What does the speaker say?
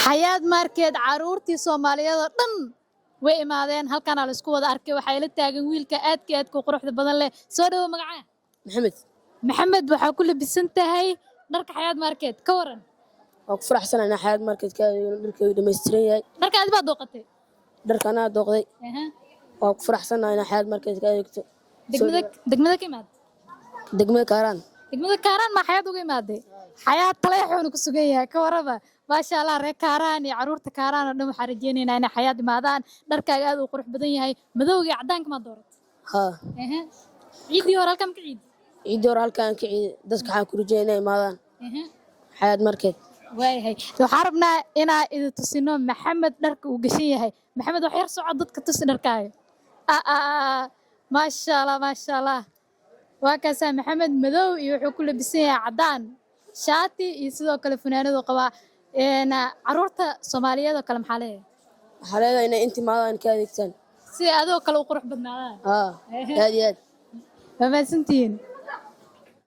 Xayaat Market, caruurtii Soomaaliyeed oo dhan way imaadeen. Halkaana la isku wada arkay. Waxaa ila taagan wiilka aadka aadka u quruxda badan leh. Soo dhawo, magacaa? Maxamed. Maxamed, waxaa ku labisan tahay dharka Xayaat Market, ka waran? Waa ku faraxsanahay inaan Xayaat Market ka adeegno. Dharkaygu dhammaystiran yahay. Dharka adi baa dooqatay? Dharka anaa dooqday. Waa ku faraxsanahay inaan Xayaat Market ka adeegto. Degmada ka imaad? Degmada Kaaraan. Degmada Kaaraan maa Xayaat uga imaaday? Xayaat Taleexuuna ku sugan yahay, ka waraba? Maasha Allah. Reer Kaaraan iyo caruurta Kaaraan oo dhan waxaan rajeynaynaa inay Xayaat imaadaan. Dharkaaga aad u qurux badan yahay. Madowga iyo caddaanka maa dooratay? Haa. Ciiddii hore halkan ka ciidi? Ciiddii hore halkaan ka ciiday. Dadka waxaan ku rajeynaya inay imaadaan Xayaat Market. Waayahay, waxaan rabnaa inaa idin tusino Maxamed dharka uu gashan yahay. Maxamed, wax yar soco, dadka tusi dharkaaga. Ah, ah, ah, maasha Allah, maasha Allah. Waa kaasaa Maxamed, madow iyo wuxuu ku labisan yahay caddaan, shaati iyo sidoo kale funaanadu qabaa. Caruurta Soomaaliyeed oo kale maxaa leeyahay? Waxaa leedahay inay inta imaadaan ka adeegtaan. Si adoo kale u qurux badnaadaan. Haa, aad iyo aad. Waa mahadsantihiin.